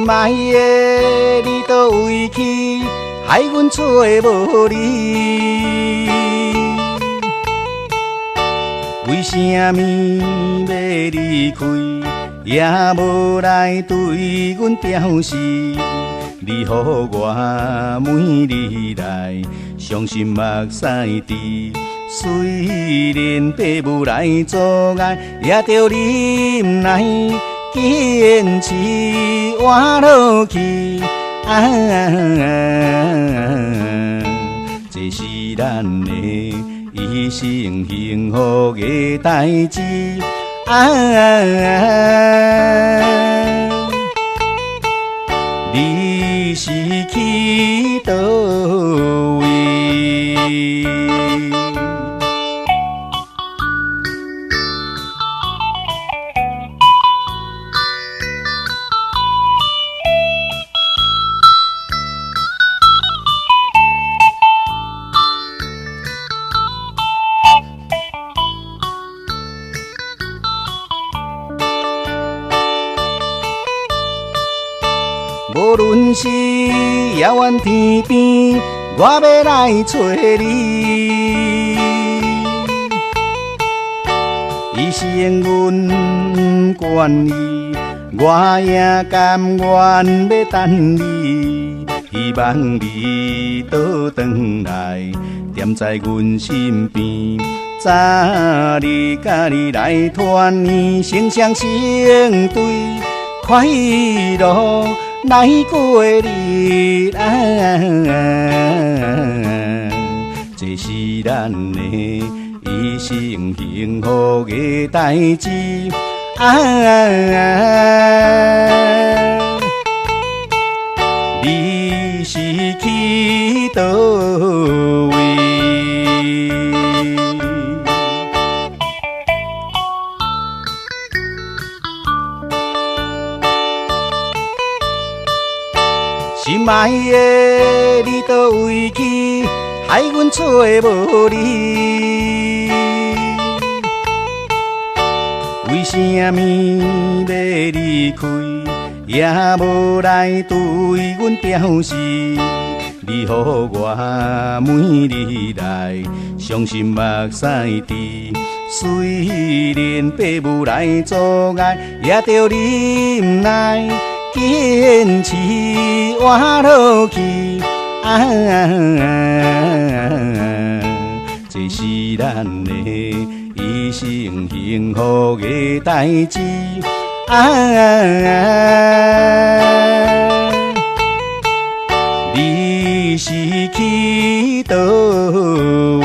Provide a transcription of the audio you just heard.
心愛的，你佗位去，害阮揣無你。為啥物欲離開，也無來對阮表示？你予我每日來傷心目屎滴。雖然父母來阻礙，也著忍耐，堅持活落去。啊，這是咱的一生幸福的代誌。啊，你是去佗位？無論是遙遠天邊，我欲來揣你。醫生阮毋願意，我也甘願欲等你。希望你倒轉來，踮在阮身邊，早日佮你來團圓，成雙成對，快樂來過日。啊，這是咱的一生幸福的代誌。啊，你是去佗位？心愛的，你佗位去，害阮揣無你。為啥物欲離開，也無來對阮表示？你予我每日來傷心目屎滴。雖然父母來阻礙，也著忍耐，堅持活落去。啊，這是咱的一生幸福的代誌。啊，你是去佗位？